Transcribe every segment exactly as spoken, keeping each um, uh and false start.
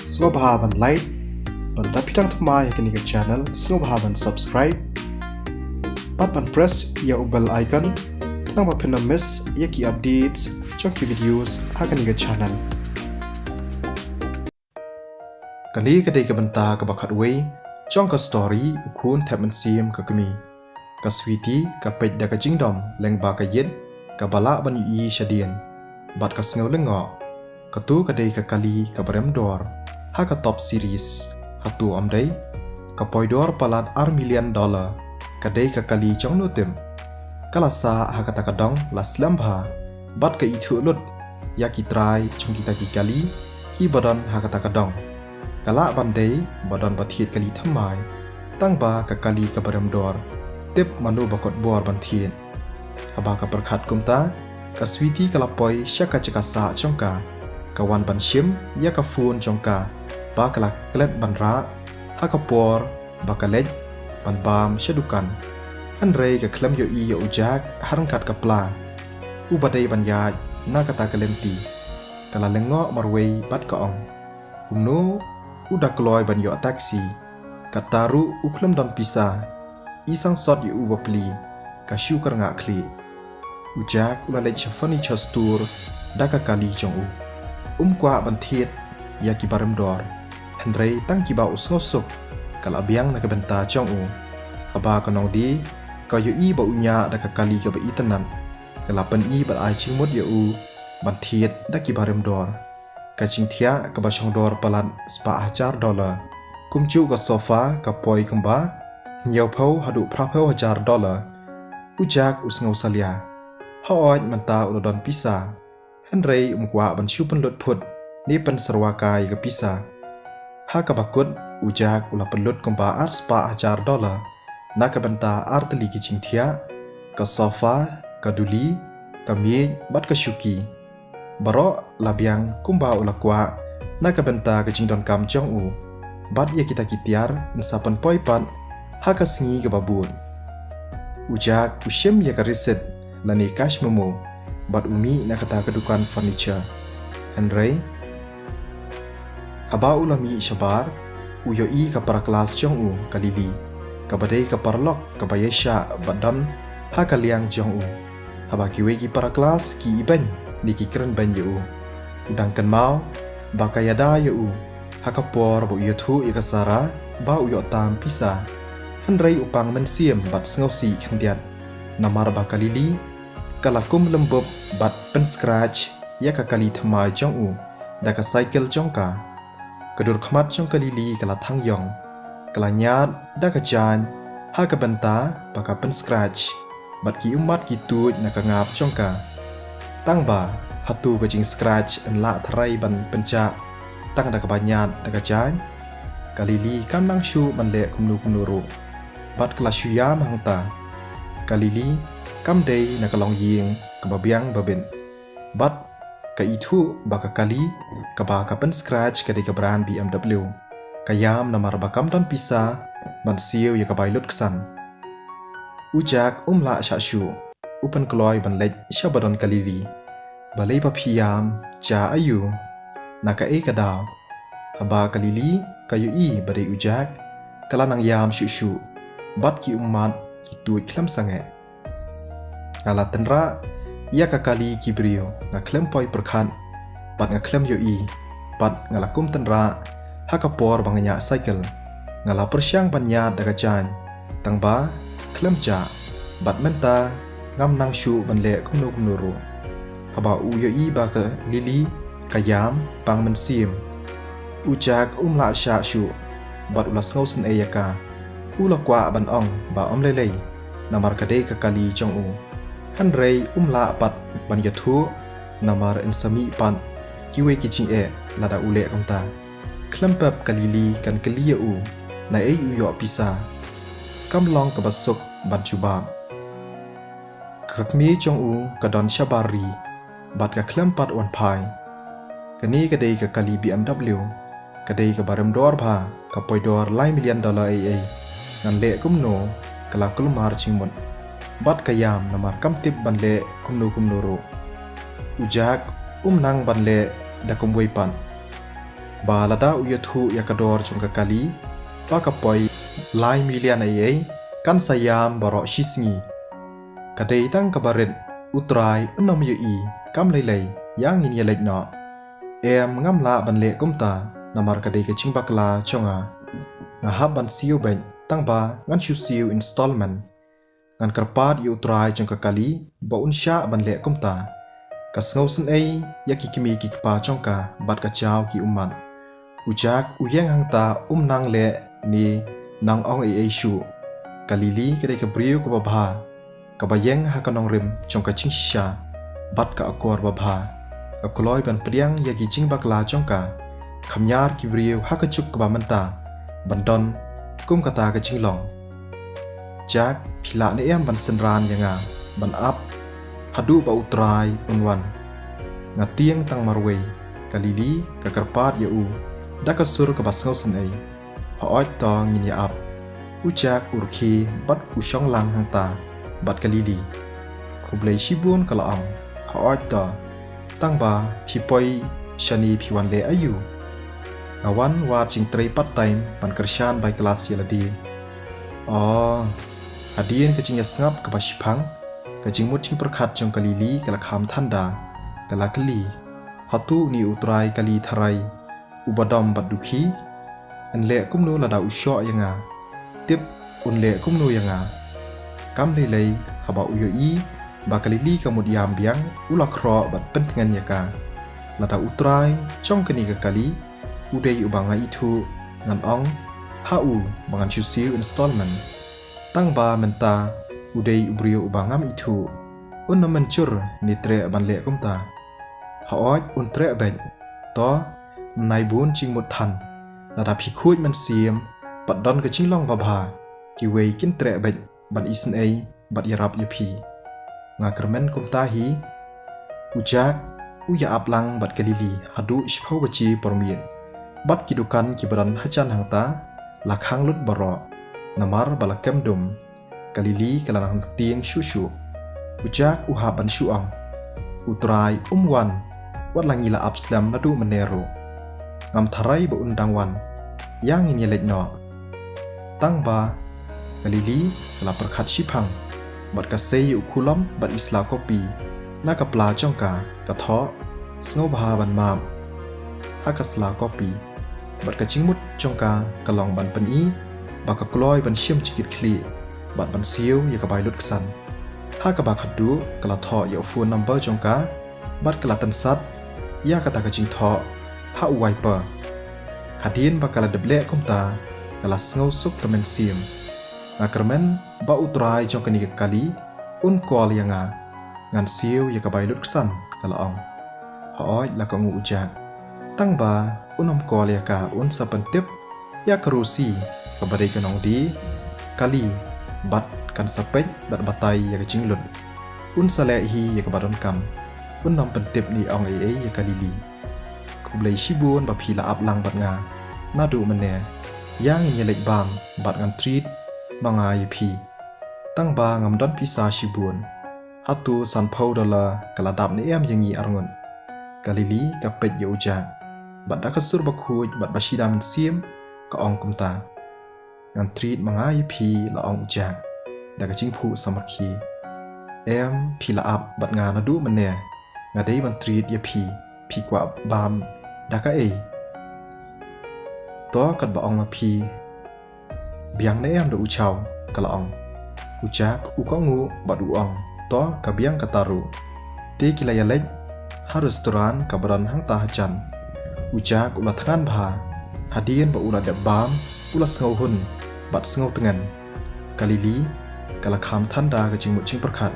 Sngewbha ban like, bad lada phi dang thymmai ha kane ka channel, sngewbha ban subscribe bad ban press ïa u bell icon, khnang ba phin ym miss ïa ki updates jong ki videos ha kane ka channel. Kane ka dei ka bynta kaba khatwei jong ka story U Khun Thep Mynsiem Ka Kmie. Ka Sweety ka peit da ka jingdom lyngba ka ïit kaba lah ban ïohi shadien bad ka sngew lyngngoh. Kato ka dei ka kali kaba rem dor ha ka top series. Hato ym dei? Ka poi dor palat ar million dollar. Ka dei ka kali jong no tip? Ka la sah ha kata ka dong la slem bha bad ka ithuh lut ïa ki trai jong kita ki kali kiba don ha kata ka dong. Ka lah ban dei ba don ba thied kali thymmai, tangba ka kali kaba rem dor, tip mano ba kot bor ban thied. Haba ka pyrkhat kumta, ka Sweety ka la poi sha ka jaka sah jong ka. Ka wan ban shim ïa ka phone jong ka ba ka la klet ban rah ha ka por ba ka leit ban bam sha dukan. Hynrei ka khlem ïohi ïa u Jack ha ryngkat ka pla uba dei ban ïaid na kata ka lynti. Ka la lyngngoh marwei bad ka ong, kumno u da kloi ban ïoh taxi? Kata ruh u khlem don pisa. I sangsot ïa u bapli, ka shu kyrngah khlieh. U Jack u la leit sha furniture store da ka kali jong u. Um kwah ban thied ïa kiba rem dor, hynrei tang kiba u sngewsuk ka la biang na ka bynta jong u. Haba ka nongdie ka ïohi ba u ñiah da ka kali kaba itynnad, ka la pyni bad ai jingmut ïa u ban thied da kiba rem dor. Ka jingthiah kaba shong dor palat spah hajar dollar. Kumjuh ka sofa ka poi kumba hynñiewphew haduh phraphew hajar dollar. U Jack u sngew salia. Hooid mynta u la don pisa, hynrei um kwah ban shu pynlut phut ne pynsyrwa kai ïa ka pisa. Ha kaba kut, u Jack u la pynlut kumba ar spah hajar dollar na ka bynta ar tylli ki jingthiah, ka sofa, ka duli, ka miej bad ka shuki. Baroh la biang kumba u la kwah na ka bynta ka jingdonkam jong u. Bad ïa kita ki tiar yn sa pynpoi pat ha ka sngi kaba bud. U Jack u shim ïa ka receipt lane cash memo bad u mih na kata ka dukan furniture. Hynrei haba u la mih shabar, u ïohi ka para klas jong u, ka Lily, kaba dei ka paralok kaba ïaishah bad don ha ka liang jong u. Haba kiwei ki para klas ki ibeiñ ne ki kren beiñ ïa u, u dang kynmaw ba ka ïada ïa u ha ka por ba u ïathuh ïa ka Sarah ba u ïoh tam pisa. Hynrei u pang mynsiem bad sngewsih khyndiat namar ba ka Lily ka la kum lymbup bad pynscratch ïa ka kali thymmai jong u da ka cycle jong ka. Ka dur khmat jong ka Lily ka la thang ïong, ka la ñiad da ka jaiñ ha ka bynta ba ka pynscratch bad ki ummat ki tuid na ka ngap jong ka. Tangba hato ka jingscratch yn lah tharai ban pynjah tang da kaba ñiad da ka jaiñ? Ka Lily kam nang shuh ban leh kumno kumno ruh bad ka la shu ïam hangta. Ka Lily kam dei na ka longïing kaba biang babit bad ka ithuh ba ka kali kaba ka pynscratch ka dei ka brand B M W. Ka ïam namar ba kam don pisa ban siew ïa ka bai lutksan. U Jack um lah shah shuh, u pynkloi ban leit sha ba don ka Lily. Balei ba phi ïam, jia aïu? Na kaei ka daw? Haba ka Lily ka ïohi ba dei u Jack, ka la nang ïam shuh shuh bad ki ummat ki tuid khlem sangeh. Nga la tynrah ïa ka kali ki briew nga khlem poi pyrkhat bad nga khlem ïohi, bad nga la kum tynrah ha ka por ba nga ñiah cycle. Nga la pyrshang ban ñiad da ka jaiñ, tangba khlem jah, bad mynta ngam nang shuh ban leh kumno kumno ruh. Haba u ïohi ba ka Lily ka ïam, pang mynsiem, u Jack um lah shah shuh bad u la sngewsynei ïa ka. U la kwah ban ong ba ym lei lei namar ka dei ka kali jong u. Hynrei um lah pat ban ïathuh namar yn sa mih pat kiwei ki jingeh lada u leh kumta. Khlem pep ka Lily kan kylli ïa u naei u ïoh pisa. Kam long kaba suk ban jubab. Ka kmie jong u ka don shabar ri bad ka khlem pat wan phai. Kane ka dei ka kali B M W, ka dei kaba rem dor bha, ka poi dor lai million dollar ei ei. Ngan leh kumno, ka la kulmar jingmut. Bad ka ïam namar kam tip ban leh kumno kumno ruh. U Jack um nang ban leh da kumwei pat. ba lada u ïathuh ïa ka dor jong ka kali ba ka poi lai million ei ei, kan sa ïam baroh shi sngi. Ka dei tang kaba rit, U Trai un ym ïohi. Kam lei lei, ïa ngin ïaleit noh. Em, ngam lah ban leh kumta, namar ka dei ka jingbakla jong nga. Nga hap ban siew beit, tang ba ngan shu siew installment. Ngan kyrpad ïa U Trai jong ka kali ba un shah ban leh kumta. Ka sngewsynei ïa ki kmie ki kpa jong ka bad ka jaw ki ummat. U Jack u ïeng hangta, um nang leh ne nang ong ei ei shuh. Ka Lily ka dei ka briew kaba bha, kaba ïeng ha ka nongrim jong ka jingshisha bad ka akor babha. Ka kloi ban pdiang ïa ki jingbakla jong ka kham ïar ki briew ha ka juk kaba mynta ban don kum kata ka jinglong. Jack, phi lah ne em ban synran ïa nga ban ap haduh ba U Trai un wan? Nga tieng tang marwei. Ka Lily ka kyrpad ïa u da ka sur kaba sngewsynei. Hooid to, ngin ïa ap. U Jack u rkhie bad u shong lang hangta bad ka Lily. Khublei shibun, ka la ong. Hooid to. Tang ba phi poi shane phi wan leh aïu? Nga wan wad jingtrei part time ban kyrshan bai klas ïa lade. Oh. Hadien ka jingïasngap kaba shiphang, ka jingmut jingpyrkhat jong ka Lily ka la kham than da. Ka la kylli, hato une U Trai kali tharai uba dom bad dukhi? Un leh kumno lada u shoh ïa nga? Tip un leh kumno ïa nga? Kam lei lei, haba u ïohi ba ka Lily ka mut ïam biang, u la khroh bad pyntngen ïa ka. Lada U Trai jong kane ka kali u dei uba nga ithuh, ngan ong ha u ba ngan shu siew installment. Tang ba mynta u dei u briew uba ngam ithuh, un ym mynjur ne treh ban leh kumta. Hooid, un treh beit. To, mynta bun jingmut than. Lada phi khuid mynsiem bad don ka jinglong babha, kiwei kin treh beit ban isynei bad ïarap ïa phi. Nga kyrmen kumta hi. U Jack u ïa ap lang bad ka Lily haduh shiphew baje por miet. Bad ki dukan kiba don hajan hangta la khang lut baroh, namar ba la kem dum. Ka Lily ka la nang tieng shuh shuh. U Jack u hap ban shu ong, U Trai um wan, wat la ngi la ap slem naduh mynne ruh. Ngam tharai ba un dang wan. Ïa ngin ïaleit noh. Tang ba ka Lily ka la pyrkhat shiphang bad ka sei ïa u khulom bad i sla kopi na ka pla jong ka. Ka thoh, Sngewbha ban map, ha ka sla kopi. Bad ka jingmut jong ka ka long ban pyni ba ka kloi ban shim jingkitkhlieh bad ban siew ïa ka bai lut ksan. Ha kaba khatduh ka la thoh ïa u phone number jong ka bad ka la tynsat ïa kata ka jingthoh ha u wiper. Hadien ba ka la dep leh kumta, ka la sngewsuk ka mynsiem. Nga kyrmen ba U Trai jong kane ka kali un call ïa nga. Ngan siew ïa ka bai lut ksan, ka la ong. Hooid, la kohnguh u Jack. Tang ba un ym call ïa ka, un sa pyntip ïa ka Rosie, kaba dei ka nongdie kali, bad kan sa peit bad batai ïa ka jinglut. Un sa leh hi ïa kaba donkam. Un ym pyntip ne ong ei ei ïa ka Lily. Khublei shibun ba phi la ap lang bad nga naduh mynne. Ïa ngin ïaleit bam bad ngan treat ma nga ïa phi. Tang ba ngam don pisa shibun. Hato sanphew dollar ka la dap ne em ïa ngi arngut? Ka Lily ka peit ïa u Jack bad da ka sur bakhuid bad ba shida mynsiem ka ong kumta. Ngan treat ma nga ïa phi, la ong u Jack da ka jingphuh samrkhie. Em, phi la ap bad nga naduh mynne. Nga dei ban treat ïa phi. Phi kwah bam da kaei? To, katba ong ma phi. Biang ne em da u chaw, ka la ong. U Jack u kohnguh bad u ong, to, ka biang kata ruh. Te ki la ïaleit ha restaurant kaba don hangta hajan. U Jack u la thngan bha. Hadien ba u la dep bam, u la sngewhun bad sngewtngen. Ka Lily ka la kham than da ka jingmut jingpyrkhat.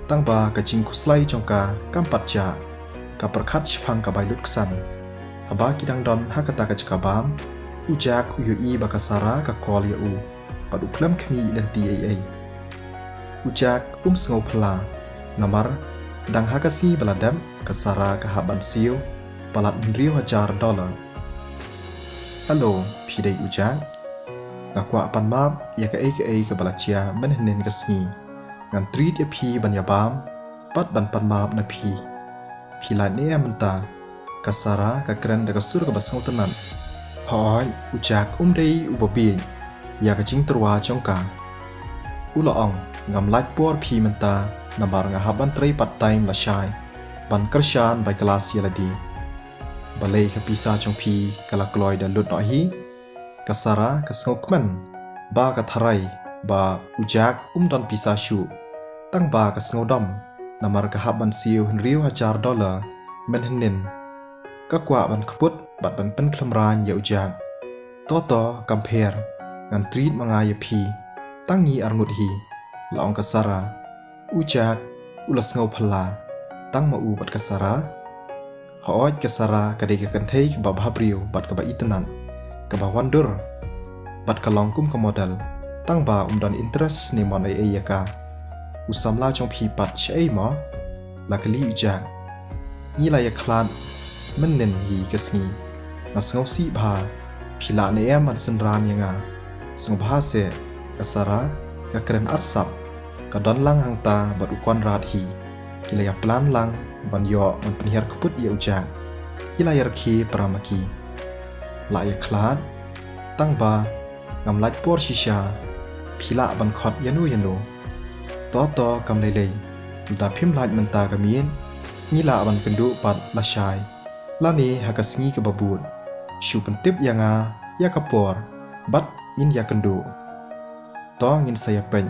Tang ba ka jingkhuslai jong ka kam pat jah. Ka pyrkhat shaphang ka bai lut ksan. Haba ki dang don ha kata ka jaka bam, u Jack u ïohi ba ka Sarah ka call ïa u bad u khlem khmih lynti ei ei. U Jack um sngewphylla, namar dang ha ka sngi ba la dep ka Sarah ka hap ban siew palat hynriew hajar dollar. Hello, phi dei u Jack? Nga kwah pan map ïa kaei kaei kaba la jia mynhynnin ka sngi. Ngan treat ïa phi ban ïa bam bad ban pan map na phi. Phi lait ne em mynta? Ka Sara ka kren da ka sur kaba sngewtynnat. Hooid, u Jack um dei uba bieit ïa ka jingtyrwa jong ka. U la ong, ngam lait por phi mynta, namar nga hap ban trei part time lashai ban kyrshan bai klas ïa lade. Balei ka pisa jong phi ka la kloi da lut noh hi? Ka Sara ka sngewkmen ba ka tharai ba u Jack um don pisa shuh, tang ba ka sngewdom namar ka hap ban siew hynriew hajar dollar mynhynnin. Ka kwah ban kput bad ban pynkhlem rain ïa u Jack. To to, kam pher, ngan treat ma nga ïa phi, tang ngi arngut hi, la ong ka Sara. U Jack u la sngew phylla tang ma u bad ka Sara. Hooid, ka Sara ka dei ka kynthei kaba bhabriew bad kaba itynnat, kaba wandur bad ka long kum ka model, tang ba um don interest ne mon ei ei ïa ka. U samla jong phi pat shaei mo? La kylli u Jack. Ngi la ïakhlad mynhynnin hi ka sngi. Nga sngewsih bha, phi lah ne em ban synran ïa nga? Sngewbha seh, ka Sara ka kren arsap. Ka don lang hangta bad u Conrad hi. Ki la ïa plan lang ban ïoh ban pynhiar kput ïa u Jack. Ki la ïa rkhie para ma ki. La ïakhlad, tang ba ngam lait por shisha. Phi lah ban khot ïano ïano. To to, kam lei lei, lada phim lait mynta ka miet, ngi lah ban kynduh pat lashai, lane ha ka sngi kaba bud. Shu pyntip ïa nga ïa ka por bad ngin ïa kynduh. To, ngin sa ïa peit.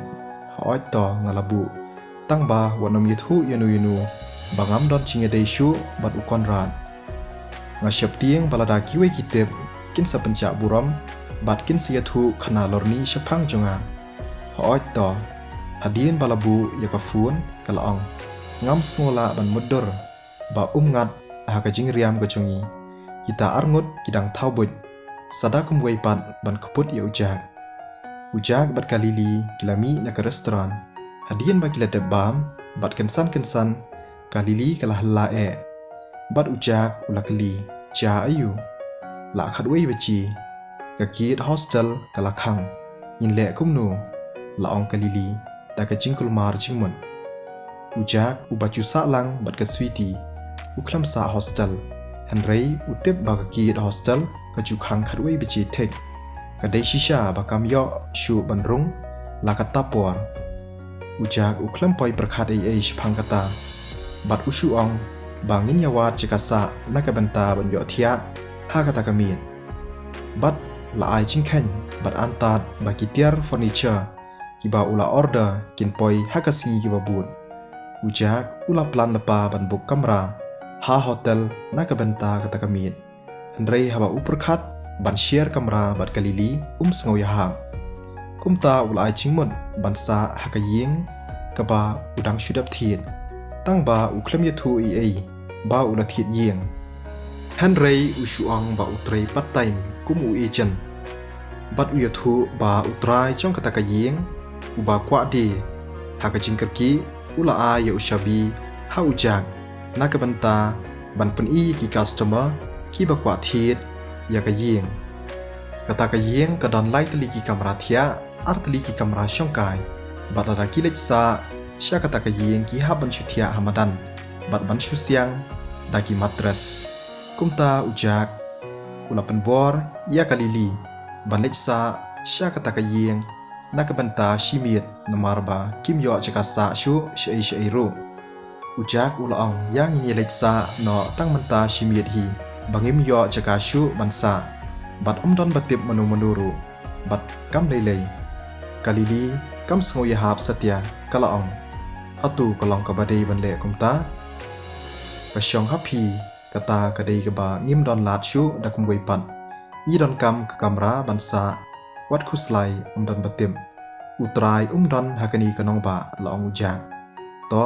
Hooid to, nga la buh, tang ba wat nym ïathuh ïano ïano ba ngam don jingïadei shuh bad u Conrad. Nga sheptieng ba lada kiwei ki tip, kin sa pynjah burom bad kin sa ïathuh khana lorni shaphang jong nga. Hooid to. Hadien ba la buh ïa ka phone, ka la ong, ngam sngewlah ban mutdur ba um ngat ha ka jingriam ka jong ngi. Kita arngut ki dang thaw buit, sa da kumwei pat ban kput ïa u Jack. U Jack bad ka Lily ki la mih na ka restaurant. Hadien ba ki la dep bam bad kynsan kynsan, ka Lily ka la hylla eh. Bad u Jack u la kylli, jia aïu? La khatwei baje. Ka gate hostel ka la khang. Ngin leh kumno? La ong ka Lily da ka jingkulmar jingmut. U Jack uba ju sah lang bad ka Sweety u khlem sah hostel. Hynrei u tip ba ka gate hostel ka ju khang khatwei baje thik. Ka dei shisha ba kam ïoh shuh ban rung la katta por. U Jack u khlem poi pyrkhat ei ei shaphang kata. Bad u shu ong ba ngin ïa wad jaka sah na ka bynta ban ïohthiah ha kata ka miet. Bad la ai jingkheiñ bad antad ba ki tiar furniture kiba u la order kin poi ha ka sngi kiba bud. U Jack u la plan lypa ban book kamra ha hotel na ka bynta kata ka miet. Hynrei haba u pyrkhat ban share kamra bad ka Lily, um sngew ïahap. Kumta u la ai jingmut ban sah ha ka ïing kaba u dang shu dep thied, tang ba u khlem ïathuh ei ei ba u la thied ïing. Hynrei u shu ong ba u trei part time kum u agent. Bad u ïathuh ba u trai jong kata ka ïing, uba kwah die, ha ka jingkyrkieh u la ai ïa u shabi ha u Jack na ka bynta ban pyni ïa ki customer kiba kwah thied ïa ka ïing. Kata ka ïing ka don lai tylli ki kamra thiah, ar tylli ki kamra shongkai. Bad lada ki leit sah sha kata ka ïing ki hap ban shu thiah ha madan bad ban shu siang da ki mattress. Kumta u Jack u la pynbor ïa ka Lily ban leit sah sha kata ka ïing na ka bynta shi miet, namar ba kim ïoh jaka sah shuh shaei shaei ruh. U Jack u la ong, ïa ngin ïa leit sah noh tang mynta shi miet hi, ba ngim ïoh jaka shuh ban sah. Bad ym don ba tip mano mano ruh. Bad kam lei lei, ka Lily kam sngew ïahap satia, ka la ong, hato ka long kaba dei ban leh kumta? Ka shong ha phi, kata ka dei kaba ngim don lad shuh da kumwei pat. Ngi donkam ka kamra ban sah, wat khuslai, ym don ba tip. U trai um don ha kane ka nongbah, la ong u Jack. To,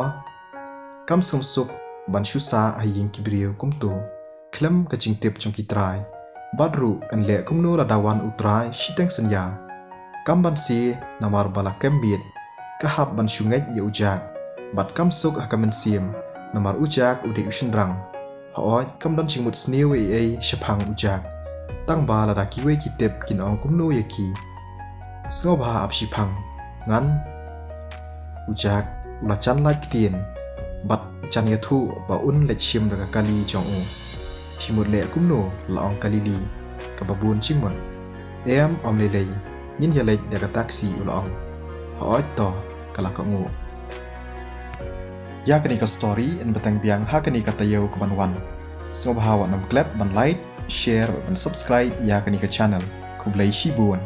kam sngewsuk ban shu sah ha ïing ki briew kumto khlem ka jingtip jong ki trai. Bad ruh yn leh kumno lada wan u trai shiteng synñia? Kam banse, namar ba la kem miet, ka hap ban shu ngeit ïa u Jack. Bad kam suk ha ka mynsiem, namar u Jack u dei u shynrang. Hooid, kam don jingmut sniew ei ei shaphang u Jack. Tang ba lada kiwei ki tip kin ong kumno ïa ki? Sngewbha ap shiphang, ngan. U Jack u la jan lait ktien bad jan ïathuh ba un leit shim da ka kali jong u. Shi mut leh kumno, la ong ka Lily, kaba bun jingmut. Em, ym lei lei, ngin ïaleit da ka taxi, u la ong. Hooid to, ka la kohnguh. Ïa kane ka story yn bteng biang ha kane ka taïew kaban wan. Sngewbha wat nym klet ban like, share, ban subscribe ïa kane ka channel. Khublei shibun.